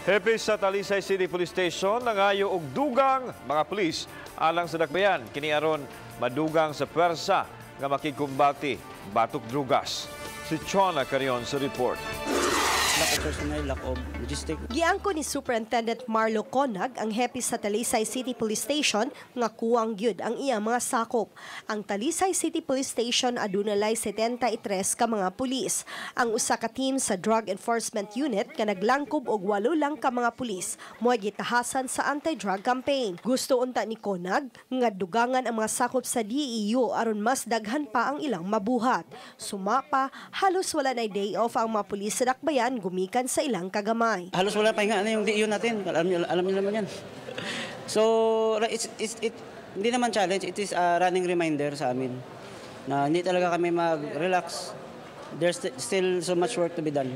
Hepe sa Talisay City Police Station nangayo og dugang mga pulis alang sa dakbayan, kini aron madugang sa pwersa nga makigkumbati batok drugas. Si Chona Carion sa report. Lack of personnel, lack of logistic. Giangko ni Superintendent Marlo Conag, ang hepe sa Talisay City Police Station, nga kuwang gyud ang iyang mga sakop. Ang Talisay City Police Station aduna lay 73 ka mga pulis. Ang usa ka team sa Drug Enforcement Unit nga naglangkob og walo lang ka mga pulis mo'y gitahasan sa anti-drug campaign. Gusto unta ni Conag nga dugangan ang mga sakop sa DEU aron mas daghan pa ang ilang mabuhat. Sumapa, halos wala na day off ang mga pulis sa dakbayan gumikan sa ilang kagamay. Halos wala pahinga na yung DEU natin. Alam niyo naman yan. So, hindi naman challenge, it is a running reminder sa amin na hindi talaga kami mag-relax. There's still so much work to be done.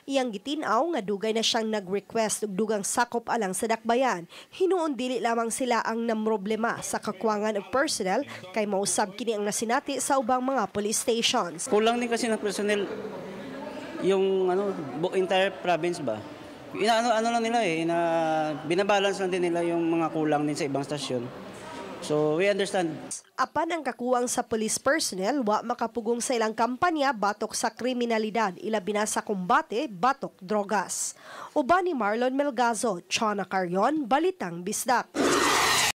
Iyang gitin-aw nga dugay na siyang nag-request og dugang sakop alang sa dakbayan. Hinuon dili lamang sila ang namroblema sa kakwangan og personnel kay mausab kini ang nasinati sa ubang mga police stations. Kulang din kasi ng personnel yung ano, entire province ba? Ina ano lang nila eh, binabalance lang din nila yung mga kulang din sa ibang stasyon. So we understand. Apan ang kakuwang sa police personnel wa makapugong sa ilang kampanya batok sa kriminalidad, ilabi na sa kumbate batok drogas. Uban ni Marlon Melgazo, Chona Carion, Balitang Bisdak.